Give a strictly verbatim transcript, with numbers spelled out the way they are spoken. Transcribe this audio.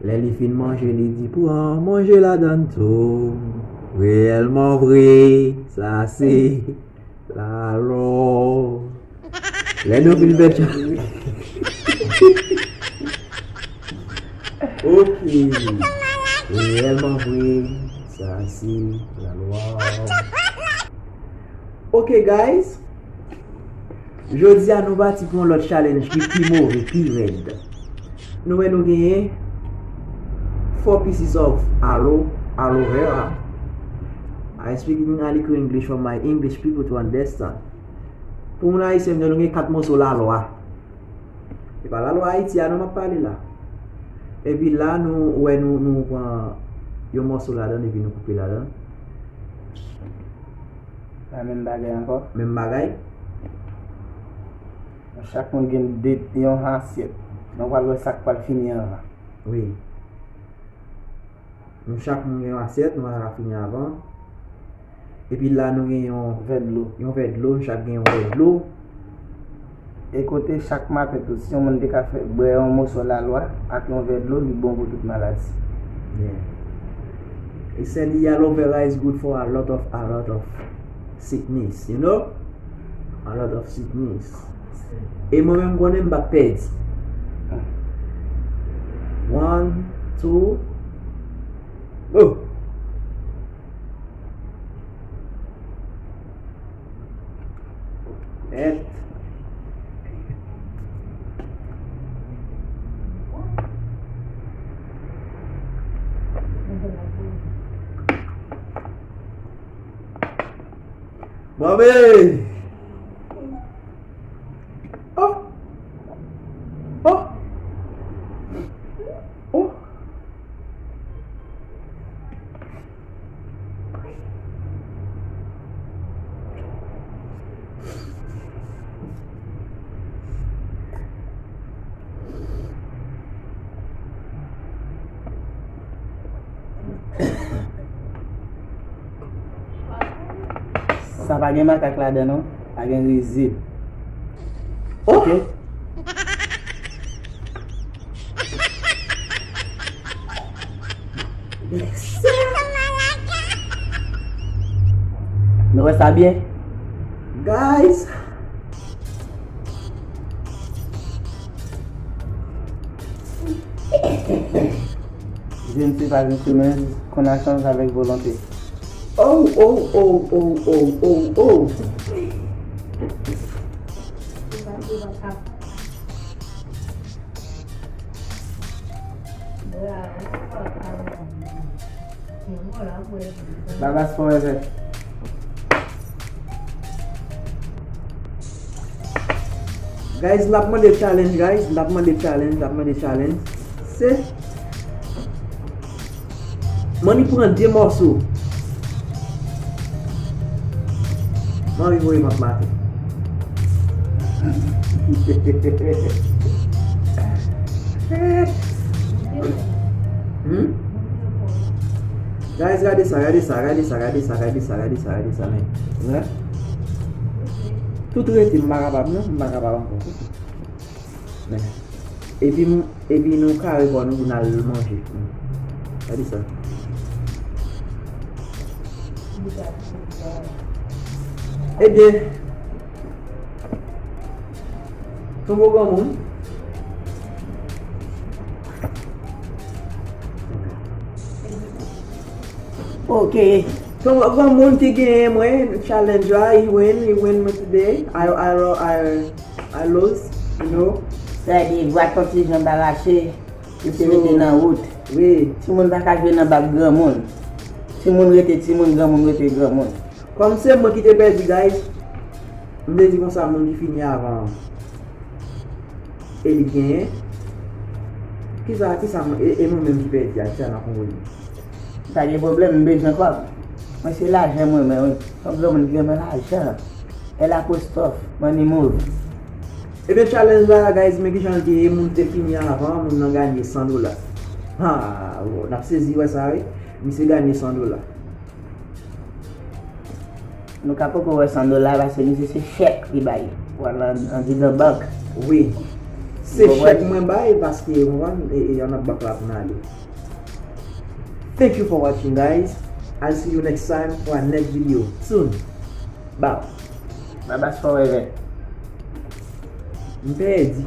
Lè li fin manje, li di, "Pran manje ladann tou." Reyèlman vre, sa se lalò. Lè nou fin fè tcha-, Ok. Reyèlman vre, sa se lalò. Ok, guys. Jodi a, nou pati pou yon lòt challenge ki pi move, pi rèd. Nou wè nou genyen four pieces of aloe, aloe vera. I speaking a little English for my English people to understand. Pou moun ayisyen, nou gen kat moso lalwa. E pa lalwa Ayiti a non m ap pale la. Epi la, nou wè, nou, nou pran yon mòso ladan, epi nou koupe ladan. La menm bagay ankò. Menm bagay. Chak moun gen de, yon asyèt. Nou pral wè sa k pral fini anvan. Wi. Nou chak moun gen yon asyèt, nou pral fini anvan. Epi la, nou gen yon vè dlo. Yon vè dlo, nou chak gen yon vè dlo. E kote chak maten tou, si yon moun te ka fè bwè yon mòso lalwa ak yon vè dlo, li bon pou tout maladi. Yeah. E sèl li aloe vera is good for a lot of, a lot of sickness, you know? A lot of sickness. E mwen menm, konnen m p ap pèdi. One, two. Oh! Nèt. Mami! Oh! Oh! Oh! Sa pa gen makak ladan non, pa gen rezil. Ok. Nou wè sa byen? Guys, Je ne suis pas un criminel, connaissance avec volonté. Oh, oh, oh, oh, oh, oh, oh. Babas forever. Guys, n ap mande challenge, guys. N ap mande challenge, n ap mande challenge. Se Mani pran de mòso. Mami voye m ap maten. Hmm? Guys, gade sa, gade sa, gade sa, men. Wè? Tout rete, m pa kapab non, m pa kapab ankò. Men. Epi m, epi nou kare kò nou pou n al manje. Gade sa. Ebyen, tonbo granmoun. Ok. Tonbo granmoun ki genyen mwen, challenge la, he win, he win me today. I, I, I, I lose, you know. Sa vle di, vwa Tonton Jan pa rache, li te rete nan wout. Wi. Timoun pa ka jwe nan bak granmoun. Timoun rete timoun, granmoun rete granmoun. Kòm se mwen ki te pèdi, guys, m te di konsa moun ki fini avan e li genyen. Kisa, kisa, e, e mwen menm ki pèdi a, kisa n ap konvoye? Pa gen pwoblèm, m bezwen kòb. Mwen se lajan mwen renmen wi. Kòm granmoun ki renmen lajan. L apostwòf, money move. Ebyen, challenge la, guys, men kijan l te ye, moun te fini avan, moun nan ganye san dola. Ha, n ap sezi wè sa, wi. Misye ganye san dola. Nou ka poko wè san dola paske misye se chèk li bay. Wala, andidan bank. Wi. Se chèk mwen bay paske, ou konprann, e, e, ann ap bank la pou n ale. Thank you for watching, guys. I'll see you next time for our next video. Soon. Bye. Babas forever. M pèdi.